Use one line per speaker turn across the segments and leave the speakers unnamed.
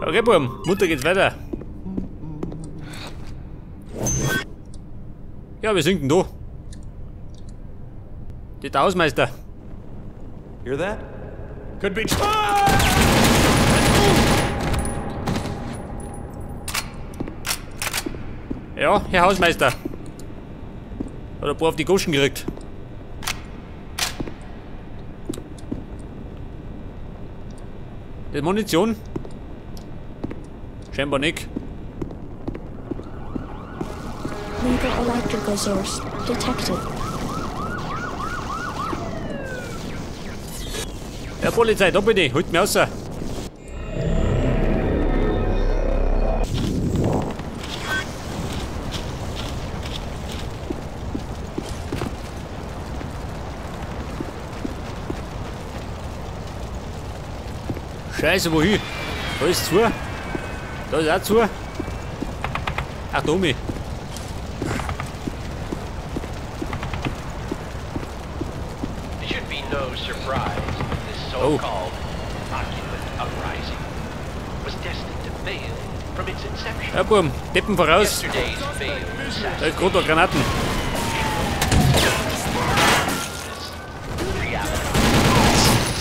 Okay, Buben, munter geht's weiter. Ja, wir sind denn da. Der Hausmeister.
Hear that?
Could be.
Ja, Herr Hausmeister. Hat ein paar auf die Goschen gekriegt. Die Munition? Scheinbar nicht.
Lethal electrical source detected.
Ja, Polizei, da bin ich. Holt mich raus. Scheiße, wohin? Da ist zu. Da ist auch zu. Ach, da oben.
It should be no surprise that this so-called occupant uprising was destined to fail from its inception.
Ja, Buben, Deppen voraus. Da ist gerade noch Granaten.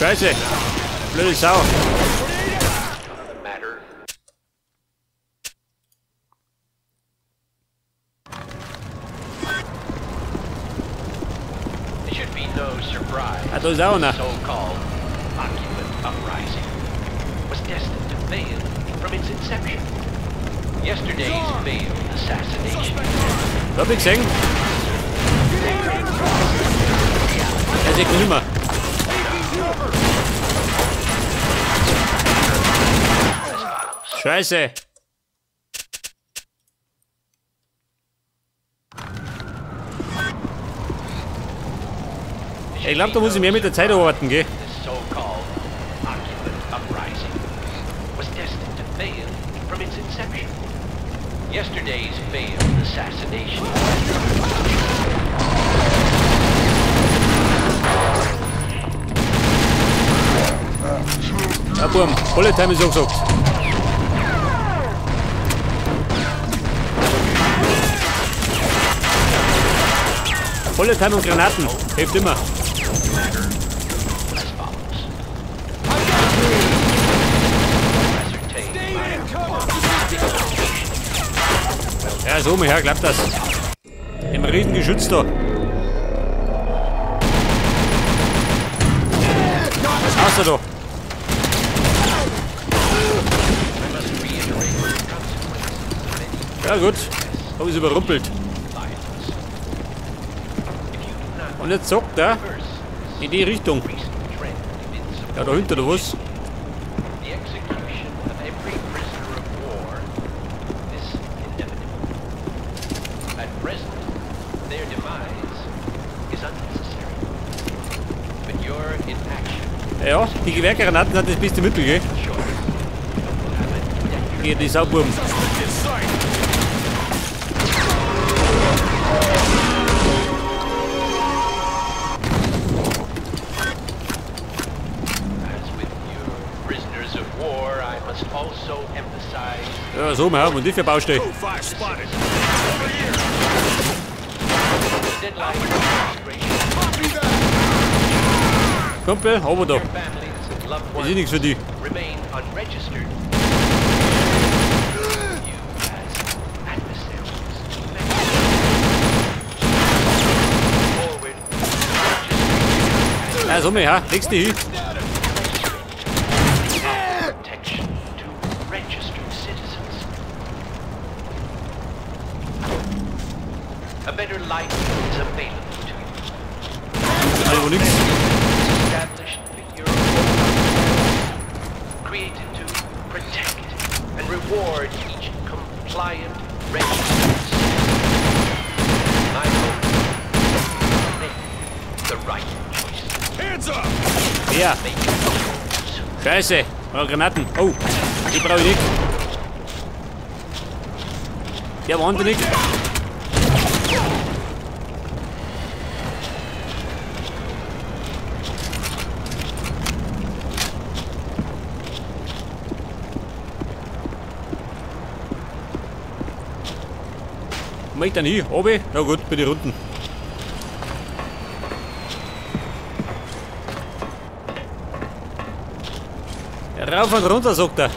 Scheiße. Blöde Sau. Ah, da ist auch einer.
So-called occupant uprising was destined to fail from its inception. Yesterday's failed assassination.
Da hab ich gesehen. Er sieht mich nicht mehr. Scheiße. Ich glaube, da muss ich mehr mit der Zeit arbeiten, gell? Ja, Burm, Bullet Time ist angesagt. Bullet Time und Granaten, hilft immer. Ja, so mal her, klappt das. Im riesen Geschütz da. Außer da. Ja gut, hab ich's überrumpelt. Und jetzt zockt er in die Richtung. Ja, dahinter, da was? Ja, die Gewehrgranaten sind das beste Mittel, gell? Gegen die Saububen. Ja, so, wir haben und die für Baustelle. Kumpel, aber da. Das ist nichts für die. Ja, so, ja, legst du hin. Also nix.
Created to protect and reward each compliant registered citizen. My hope is make the right choice.
Hands up!
Ja. Scheiße, Granaten. Oh, die brauche ich nicht. Der warnt nicht. Wo möchte ich denn hin? Oben? Na gut, bin ich unten. Rauf und runter, sagt er.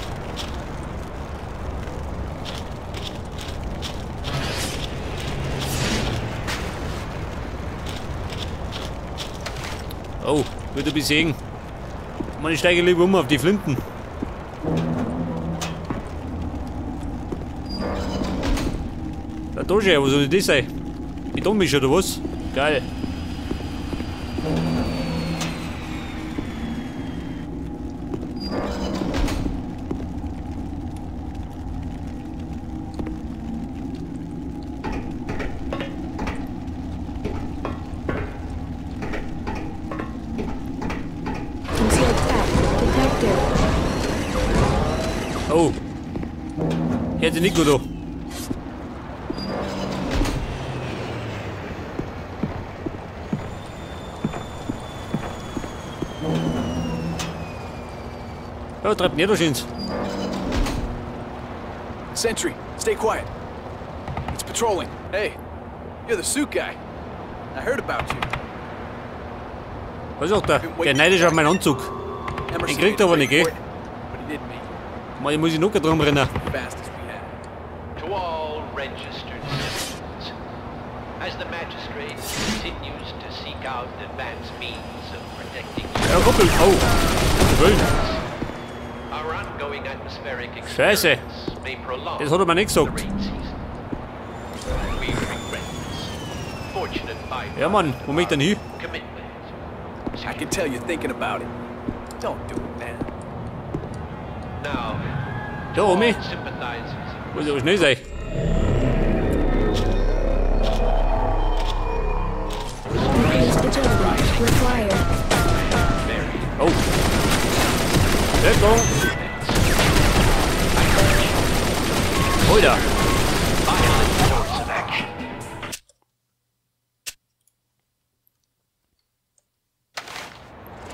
Oh, würde besiegen. Man, ich steige lieber um auf die Flinten. Da schon, wo soll das sein? Betonmischer oder was? Geil. Oh. Hier ist Nico da. Ja, treibt nicht wahrscheinlich.
Sentry, stay quiet. It's patrolling. Hey, you're the suit guy. I heard about you.
Was sagt er? Der neidisch auf meinen Anzug. Den kriegt er aber nicht, gell? Man, ich muss noch drum rennen.
To all registered citizens, as the magistrate continues to seek out advanced means of protecting
ja, Kuppel. Oh,
our ongoing atmospheric
Scheiße.
may prolong
Das hat er mir nicht gesagt. Ja, Mann, wo möchte ich denn hin?
I can tell you're thinking about it. Don't do it, man.
Now,
da, Omi. Muss aber schnell sein. Oh. Deckung. Alter.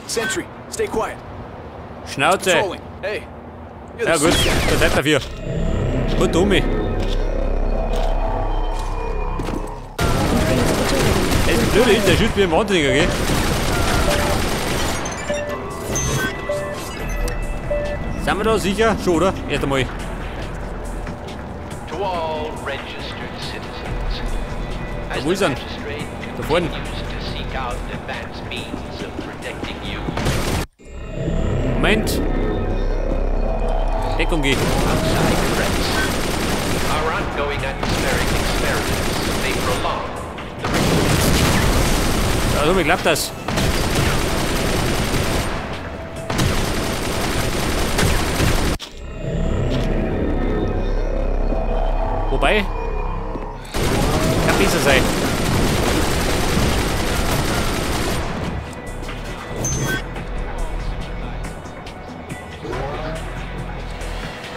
Sentry, stay quiet.
Schnauze.
Hey.
Ja gut, der Zeit dafür. Gut, Omi. Das ist blöd, der schießt wie ein Wahnsinniger, gell? Sind wir da sicher? Schon, oder? Erst einmal. Da, wo ist er? Da vorne. Moment. Deckung geht. Also, mir klappt das. Wobei, kann besser sein.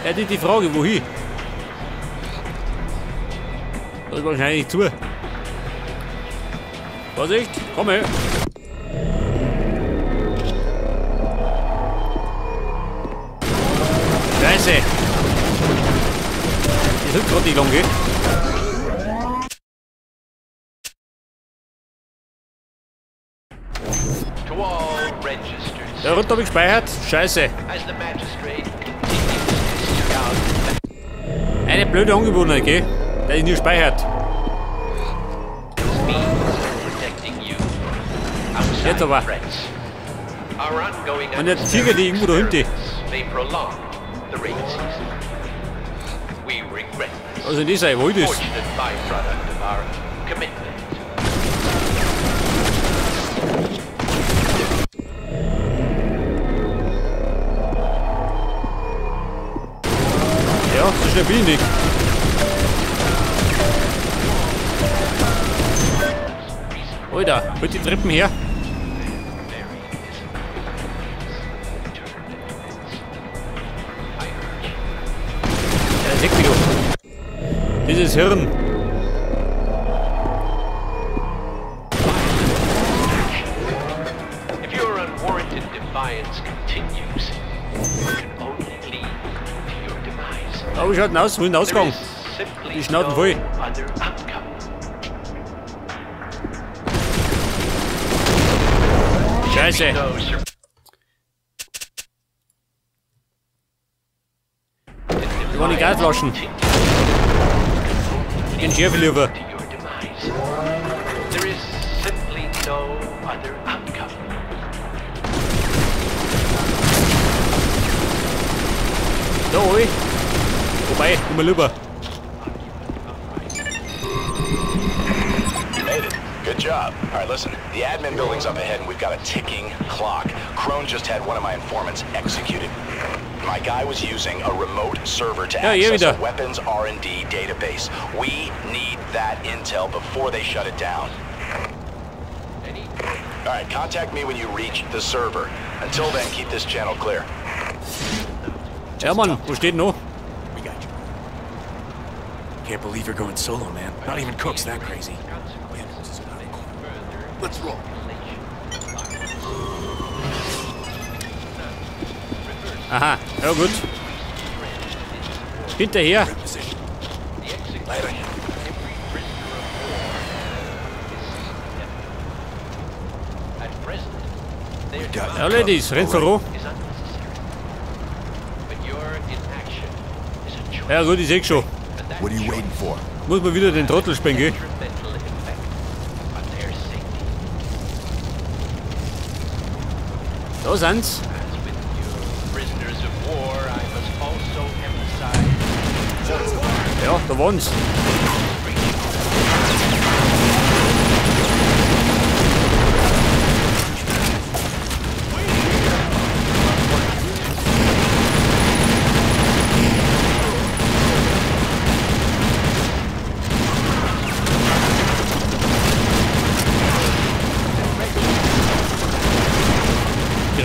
Ja, die Frage, wohin? Das ist wahrscheinlich zu. Vorsicht, komm her. Scheiße. Die sind gerade nicht lang, gell? Der runter habe ich gespeichert. Scheiße. Eine blöde Angewohnheit, gell? Der ich nie speichert. Jetzt aber. Und der Tiger, die irgendwo da hinten. Also nicht sein, wo ist das? Ja, so schnell bin ich nicht. Alter, holt die Treppen her. Ja, sieht mich doch. Dieses Hirn.
If your unwarranted defiance continues, it can only lead to your demise.
Oh, wie schaut denn aus? Wo ist denn der Ausgang? Die Schnauzen voll.
Other outcome.
Scheiße. Ich war die Gasflaschen. Den Schärfe lieber. Da, oi. Wobei, immer lieber.
You made it. Good job. All right, listen. The admin building's up ahead and we've got a ticking clock. Crone just had one of my informants executed. My guy was using a remote server to access a weapons R&D database. We need that intel before they shut it down. All right, contact me when you reach the server. Until then, keep this channel clear.
Ja, Mann, wo steht noch?
We got you. Can't believe you're going solo, man. Not even Cook's that crazy. Let's roll.
Aha, ja gut. Hinterher. Ja, Ladies, rennt voran. Ja gut, ich seh schon. Muss man wieder den Trottel spielen, gell? Da sind's. Ja, da waren's.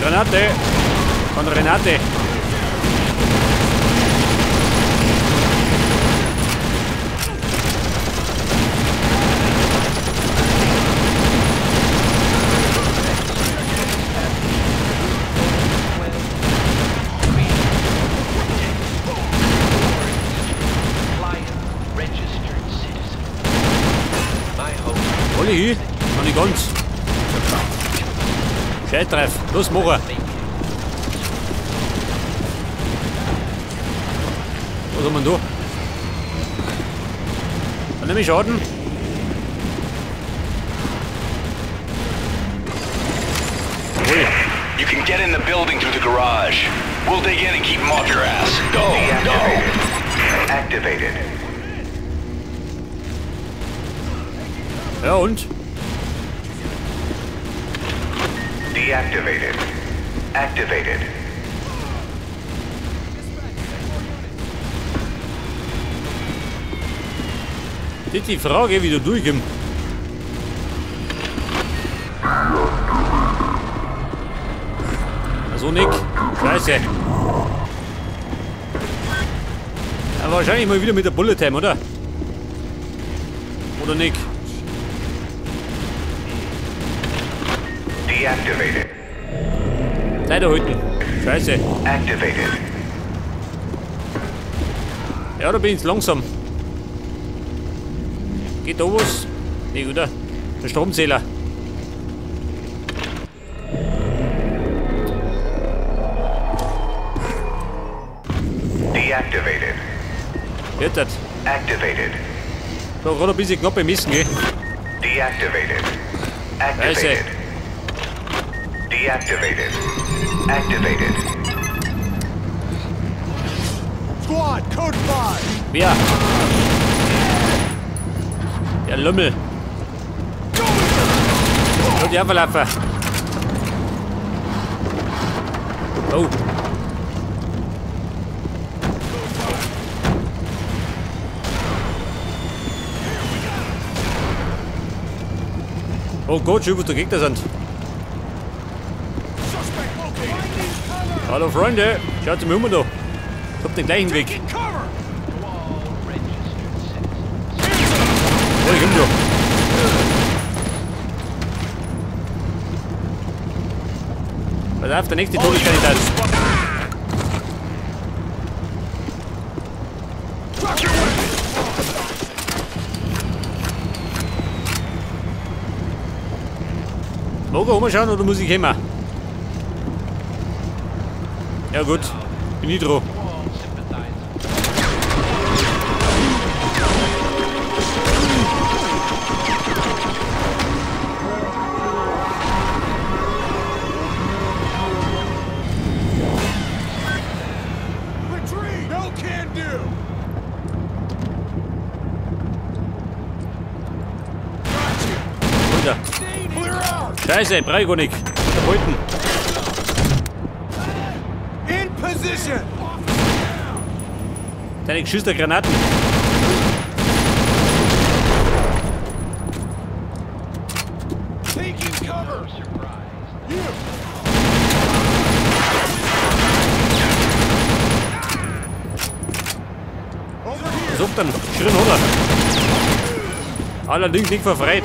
Granate von Renate. Alle hin, noch nicht ganz. Scheißdreif, los, mach. Was haben wir denn da? Dann nehme ich Schaden. Jawohl.
You can get in the building through the garage. We'll dig in and keep them off your ass. Go, go!
Activated.
Ja und?
Deactivated. Activated.
Das ist die Frage, wie du durchkommst. Also Nick. Scheiße. Ja, wahrscheinlich mal wieder mit der Bullet Time, oder? Oder Nick?
Deactivated.
Zeit erhalten. Scheiße.
Activated.
Ja, da bin ich langsam. Geht da was? Nee, oder? Der Stromzähler.
Deactivated.
Wird das?
Activated.
Da gerade ein bisschen knapp bemessen, gell?
Deactivated. Activated.
Scheiße.
Deactivated. Activated.
Squad, Code 5.
Wer? Der Lümmel. Und die verlaufen. Oh. Oh Gott, schön, was da Gegner sind. Hallo Freunde, schaut mir um da. Ich hab den gleichen Weg. Oh, ich komm schon. Pass auf, der nächste Todeskandidat. Mag ich umschauen oder muss ich kommen? Ja gut, bin ich dran. Scheiße, brauch ich gar nicht. Der
In position.
Deine geschissene Granaten.
Taking cover. You.
So, dann schön, oder? Allerdings nicht verfreit.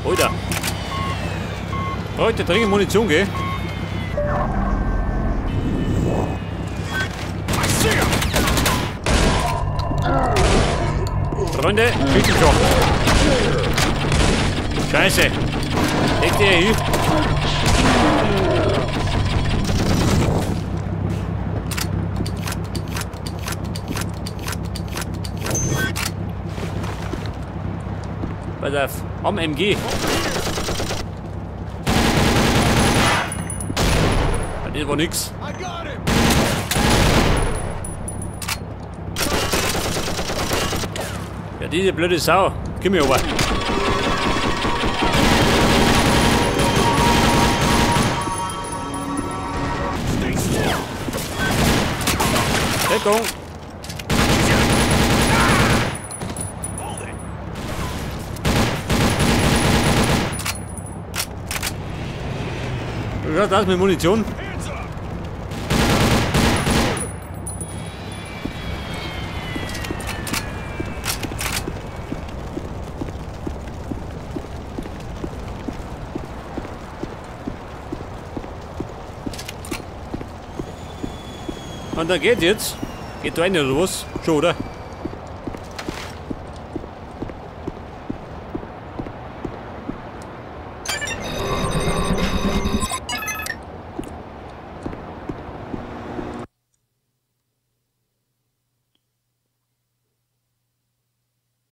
Alter. Heute dringend Munition, gell? Freunde, schießen schon. Scheiße. Legt ihr hin. Pass auf, am MG. Das war nix. Ja, diese blöde Sau. Komm mir aber. Deckung. Wie schaut das mit Munition? Und dann geht jetzt. Geht da rein oder was? Schon, oder?